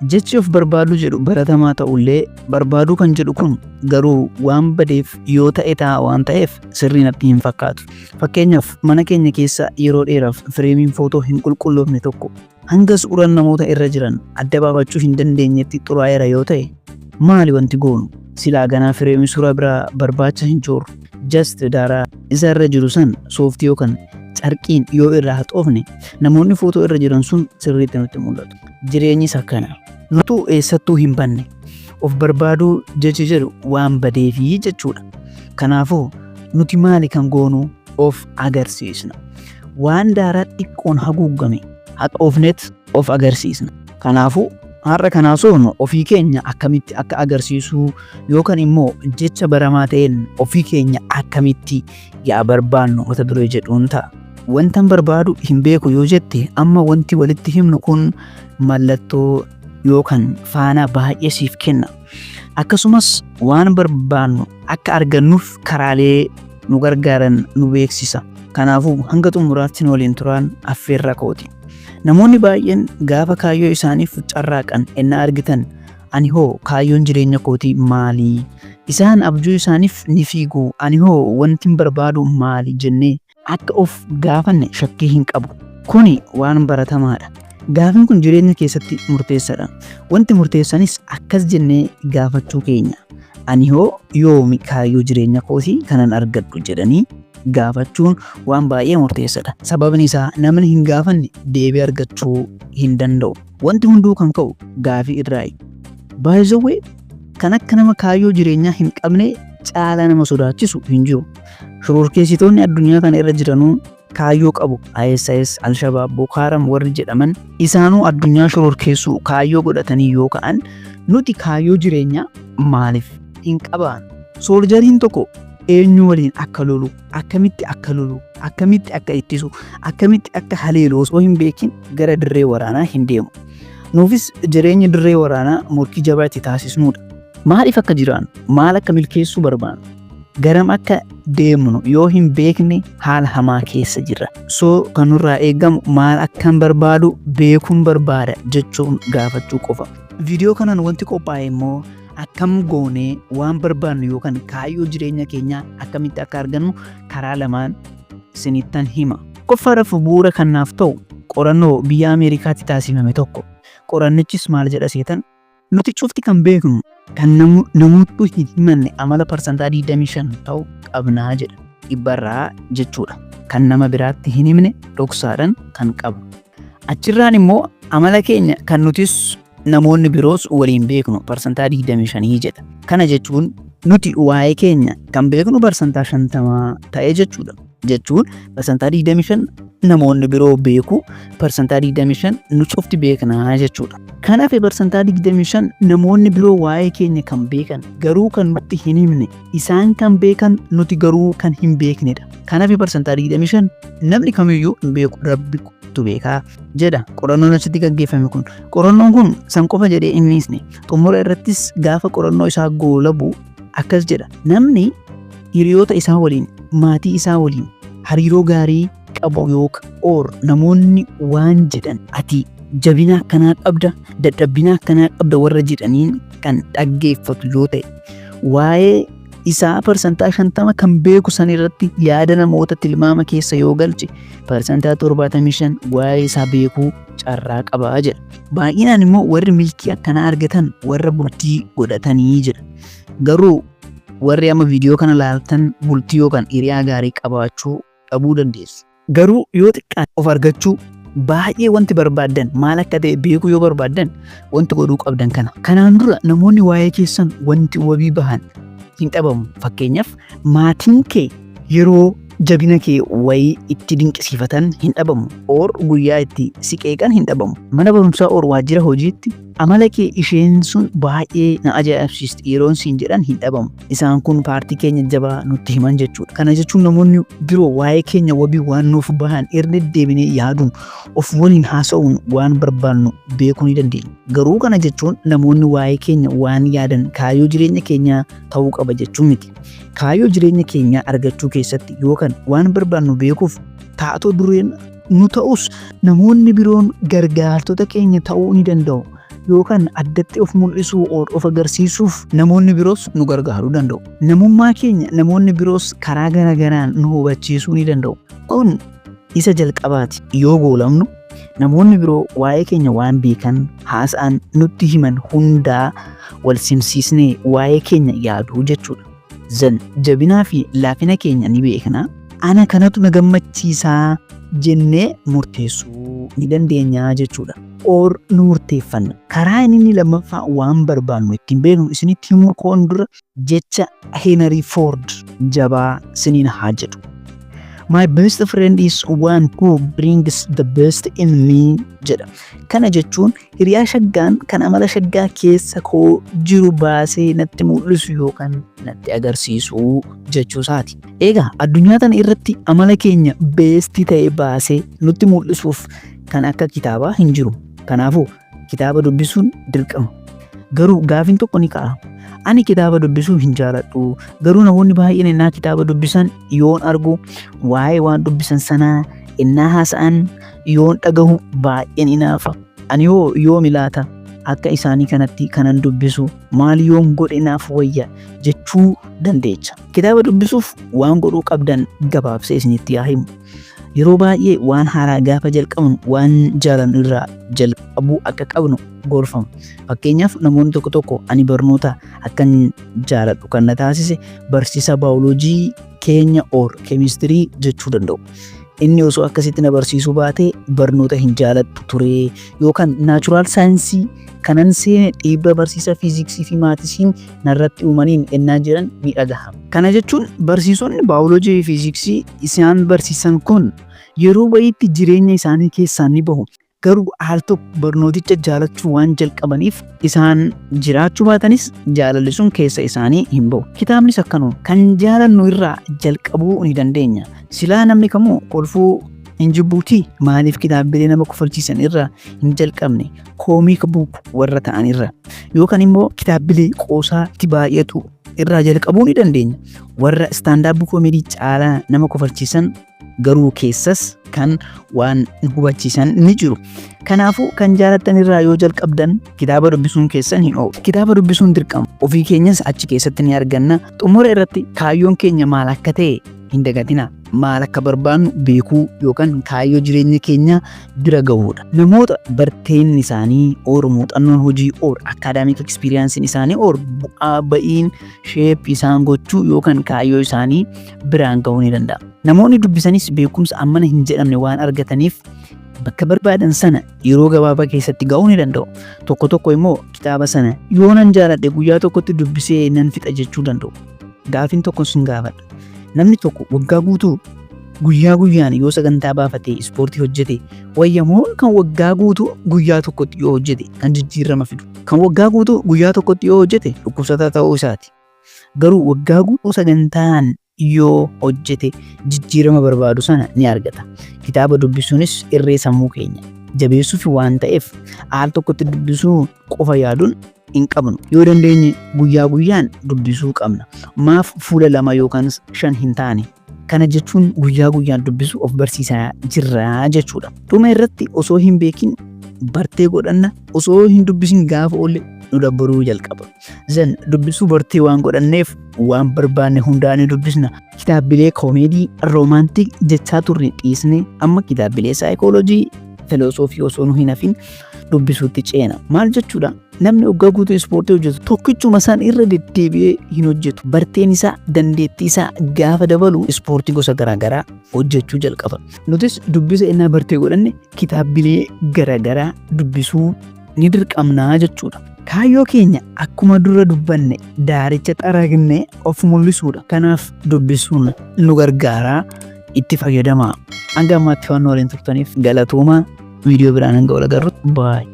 Jechi of barbaaduu jedhu baratamaa ta'ullee, barbaaduu kan jedhu kun garuu waan badeef yoo ta'e ta'a waan ta'eef sirrii natti hin fakkaatu. Fakkeenyaaf, mana keenya keessa yeroo dheeraaf fireemiin footoo hin qulqulloofne tokko hanga suuraan namoota irra jiran adda baafachuu hin dandeenyetti xuraa'eera yoo ta'e, maali wanti goonu? Silaa ganaa fireemii suuraa biraa barbaacha hin joorru. Just daaraa isa irra jiru san sooftii yookaan carqiin yoo irraa haxoofne, namoonni footoo irra jiran sun sirriitti nutti mul'atu. Jireenyis akkana. Nutu eessattuu hin banne. Of barbaaduu jechi jedhu waan badeefii jechuudha. Kanaafuu nuti maali kan goonu? Of agarsiisna. Waan daaraa xiqqoon haguuggame haxoofnet of agarsiisna. Kanaafuu har'a kan haasofnu ofii keenya akkamitti akka agarsiisuu yookaan immoo jecha baramaa ta'een ofii keenya akkamitti yaa barbaannu mata duree jedhuun ta'a. Wantan barbaadu hin beeku yoo jette, amma wanti walitti himnu kun mallattoo yookaan faana baay'ee siif kenna. Akkasumas waan barbaannu akka argannuuf karaalee nu gargaaran nu beeksisa. Kanaafuu hanga xumuraatti nu waliin turaan affeerra kooti. Namoonni baay'een gaafa kaayyoo isaaniif carraaqan ennaa argitan, ani hoo kaayyoon jireenya kootii maali? Isaan abjuu isaaniif ni fiigu, ani hoo wantin barbaadu maali jennee akka of gaafanne shakkii hin qabu. Kuni waan baratamaadha. Gaafiin kun jireenya keessatti murteessadha. Wanti murteessanis akkas jennee gaafachuu keenya. Ani hoo yoomi kaayyoo jireenya kootii kanan argadhu jedhanii gaafachuun waan baay'ee murteessadha. Sababni isaa namni hin gaafanne deebii argachuu hin danda'u. Wanti hunduu kan ka'u gaafii irraayi. By the way, kan akka nama kaayyoo jireenyaa hin qabne caalaa nama sodaachisu hin jiru. Shororkeessitoonni addunyaa kana irra jiranuu kaayyoo qabu. ISIS, Al-Shabaab, Boko Haram warri jedhaman isaanuu addunyaa shororkeessuu kaayyoo godhatanii yoo ka'an, nuti kaayyoo jireenyaa maaliif hin qabaan? Soolajariin tokko eenyu waliin akka lolu, akkamitti akka lolu, akkamitti akka ittisu, akkamitti akka haleelu osoo hin beekin gara dirree waraanaa hin deemu. Nuufis jireenyi dirree waraanaa morkii jabaa itti taasisnudha. Maaliif akka jiraannu, maal akka milkeessuu barbaannu, garam akka deemnu yoo hin beekne haala hamaa keessa jirra. So kan nurraa eegamu maal akkan barbaadu beekuun barbaada jechuun gaafachuu qofa. Viidiyoo kanaan wanti qophaa'e immoo akkam goonee waan barbaannu yookaan kaayyoo jireenya keenyaa akkamitti akka argannu karaa lamaan isinittan hima. Tokkoffaadhaaf, bu'uura kan naaf ta'u qorannoo biyya Ameerikaatti taasifame tokko. Qorannichis maal jedha seetan? Nuti cufti kan beeknu kan namoottuu hin himanne amala 25% ta'u qabnaa jedha. Dhibbarraa jechuudha. Kan nama biraatti hin himne dhoksaadhaan kan qabu. Achirraan immoo amala keenya kan nutis namoonni biroos waliin beeknu 25% jedha. Kana jechuun nuti waa'ee keenya kan beeknu 50% ta'ee jechuudha. Jechuun 25% namoonni biroo beeku, 25% nu cufti beeknaa jechuudha. Kanaaf 25% namoonni biroo waa'ee keenya kan beekan garuu kan nutti hin himne, isaan kan beekan nuti garuu kan hin beeknedha. Kanaaf 25% namni kamiyyuu hin beeku, Rabbi tu beekaa jedha qorannoon achitti gaggeeffame kun. Qorannoon kun san qofa jedhee hin dhiisne. Xumura irrattis gaafa qorannoo isaa goolabu akkas jedha. Namni hiriyoota isaa waliin, maatii isaa waliin hariiroo gaarii qabu yookaan or namoonni waan jedhan ati jabina akkanaa qabda, dadhabbina akkanaa qabda warra jedhaniin kan dhaggeeffatu yoo ta'e, waa'ee isaa 50% kan beeku san irratti yaada namoota tilmaama keessa yoo galche, 75% waa'ee isaa beekuu carraa qabaa jedha. Baay'inaan immoo warri milkii akkanaa argatan warra bultii godhatanii jedha. Garuu warri amma viidiyoo kana laaltan bultii yookaan hiriyaa gaarii qabaachuu dhabuu dandeessu. Garuu yoo xiqqaate of argachuu, baay'ee wanti barbaaddan maal akka ta'e beekuu yoo barbaaddan, wanti godhuu qabdan kana. Kanaan dura namoonni waa'ee keessan wanti wabii bahan hin dhabamu. Fakkeenyaaf, maatiin kee yeroo jabina kee wayii itti dinqisiifatan hin dhabamu. Or guyyaa itti si qeeqan hin dhabamu. Mana barumsaa or waajjira hojiitti amala kee isheen sun baay'ee na ajaa'ibsiisti yeroon siin jedhan hin dhabamu. Isaan kun paartii keenya jabaa nutti himan jechuudha. Kana jechuun namoonni biroo waa'ee keenya wabii waan nuuf bahan irra deddeebinee yaaduun, of waliin haasa'uun waan barbaannu beekuu ni dandeenya. Garuu kana jechuun namoonni waa'ee keenya waan yaadan kaayyoo jireenya keenyaa ta'uu qaba jechuu miti. Kaayyoo jireenya keenyaa argachuu keessatti yookaan waan barbaannu beekuuf taatoo dureen nu ta'us namoonni biroon gargaartota keenya ta'uu ni danda'u. yookaan addatti of mul'isuu or of agarsiisuuf namoonni biroos nu gargaaruu danda'u. Namummaa keenya namoonni biroos karaa garagaraan nu hubachiisuu ni danda'u. Kun isa jalqabaati. Yoo goolamnu, namoonni biroo waa'ee keenya waan beekan, haasa'an, nutti himan hundaa wal simsiisnee waa'ee keenya yaaduu jechuudha. Zan jabinaa fi laafina keenya ni beekna. Ana kanatu na gammachiisaa jennee murteessuu ni dandeenya jechuudha. Or nu murteeffanna. Karaa inni lammaffaa waan barbaannu ittiin beeknu isinitti himuu koon dura jecha Henry Ford jabaa siniin haa jedhu. "My best friend is one who brings the best in me," jedha. Kana jechuun hiriyaa shaggaan kan amala shaggaa keessa koo jiru baasee natti mul'isu yookaan natti agarsiisu jechuu isaati. Egaa addunyaa tana irratti amala keenya best ta'e baasee nutti mul'isuuf kan akka kitaabaa hin jiru. Kanaafuu kitaaba dubbisuun dirqama. Garuu gaafiin tokko ni ka'a. Ani kitaaba dubbisuu hin jaaladhu. Garuu namoonni baay'een ennaa kitaaba dubbisan yoon argu, waa'ee waan dubbisan sanaa ennaa haasa'an yoon dhagahu baay'een inaafa. Ani hoo yoomi laata akka isaanii kanatti kanan dubbisu? Maal yoon godhe naaf wayya jechuu dandeecha. Kitaaba dubbisuuf waan godhuu qabdan gabaabsee isinitti yaa himu. Yeroo baay'ee waan haaraa gaafa jalqabnu waan jaalannu irraa jalqabuu akka qabnu gorfama. Fakkeenyaaf, namoonni tokko tokko ani barnoota akkan jaaladhu kan na taasise barsiisaa baayoloojii keenya or keemistirii jechuu danda'u. Inni osoo akkasitti na barsiisuu baatee barnoota hin jaaladhu ture, yookaan natural science kanan seene dhiibba barsiisa fiiziksii fi maatisiin narratti uumaniin ennaa jiran ni dhagahama. Kana jechuun barsiisonni baayoloojii fi fiiziksii isaan barsiisan kun yeroo wayiitti jireenya isaanii keessaa ni bahu. Garuu al tokko barnooticha jaalachuu waan jalqabaniif isaan jiraachuu baatanis jaalalli sun keessa isaanii hin bahu. Kitaabnis akkanuma kan jaalannu irraa jalqabuu ni dandeenya. Silaa namni kamuu kolfuu hin jibbuutii, maaliif kitaabilee nama kofalchiisan irraa hin jalqabne, comic book warra ta'an irraa, yookaan immoo kitaabilee qoosaatti baay'atu irraa jalqabuu ni dandeenya. Warra stand-up comedy caalaa nama kofalchiisan, garuu keessas kan waan hubachiisan ni jiru. Kanaafuu kan jaalattan irraa yoo jalqabdan kitaaba dubbisuun keessan hin oolu. Kitaaba dubbisuun dirqama. Ofii keenyas achi keessatti ni arganna. Xumura irratti kaayyoon keenya maal akka ta'e hin dagatina. Maal akka barbaannu beekuu yookaan kaayyoo jireenya keenya bira gahuudha. Namoota barteen isaanii or muuxannoon hojii or academic experienceiin isaanii or bu'aa ba'iin shape isaan gochuu yookaan kaayyoo isaanii biraan gahuu ni danda'a. Namoonni dubbisanis beekumsa ammana hin jedhamne waan argataniif bakka barbaadan sana yeroo gabaabaa keessatti gahuu ni danda'u. Tokko tokko immoo kitaaba sana yoo nan jaaladhe guyyaa tokkotti dubbisee nan fixa jechuu danda'u. Gaafiin tokko sin gaafadha. Namni tokko waggaa guutuu guyyaa guyyaan yoo sagantaa baafatee ispoortii hojjete wayyamoo, kan waggaa guutuu guyyaa tokkotti yoo hojjete kan jijjiirama fidu? Kan waggaa guutuu guyyaa tokkotti yoo hojjete dhukkubsataa ta'uu isaati. Garuu waggaa guutuu sagantaan yoo hojjete jijjiirama barbaadu sana ni argata. Kitaaba dubbisuunis irree sammuu keenya jabeessuuf waan ta'eef al tokkotti dubbisuu qofa yaaduun hin qabnu. Yoo dandeenye guyyaa guyyaan dubbisuu qabna. Maaf fuula 2 yookaan 5 hin taane? Kana jechuun guyyaa guyyaan dubbisuu of barsiisaa jirra jechuudha. Dhuma irratti osoo hin beekin bartee godhanna, osoo hin dubbisin gaafa oolle nu dabbaruu jalqaba. Zan dubbisuu bartee waan godhanneef waan barbaanne hundaa ni dubbisna. Kitaabilee comedy, romantic jechaa turre dhiisne amma kitaabilee saayikooloojii, filosoofii osoo nu hin hafin dubbisuutti ceena. Maal jechuudha? Namni waggaa guutuu ispoortii hojjetu tokkichuma isaan irra deddeebi'ee hin hojjetu. Barteen isaa, dandeettii isaa gaafa dabalu ispoortii gosa garaagaraa hojjechuu jalqaba. Nutis dubbisa innaa bartee godhanne kitaabilee garaagaraa dubbisuu ni dirqamnaa jechuudha. Kaayyoo keenya akkuma dura dubbanne daaricha xaragnee of mul'isuudha. Kanaaf dubbisuun nu gargaaraa, itti fayyadamaa. Hanga ammaatti waan waliin turtaniif galatoomaa. Viidiyoo biraan hanga wal agarrutti, baay'ee.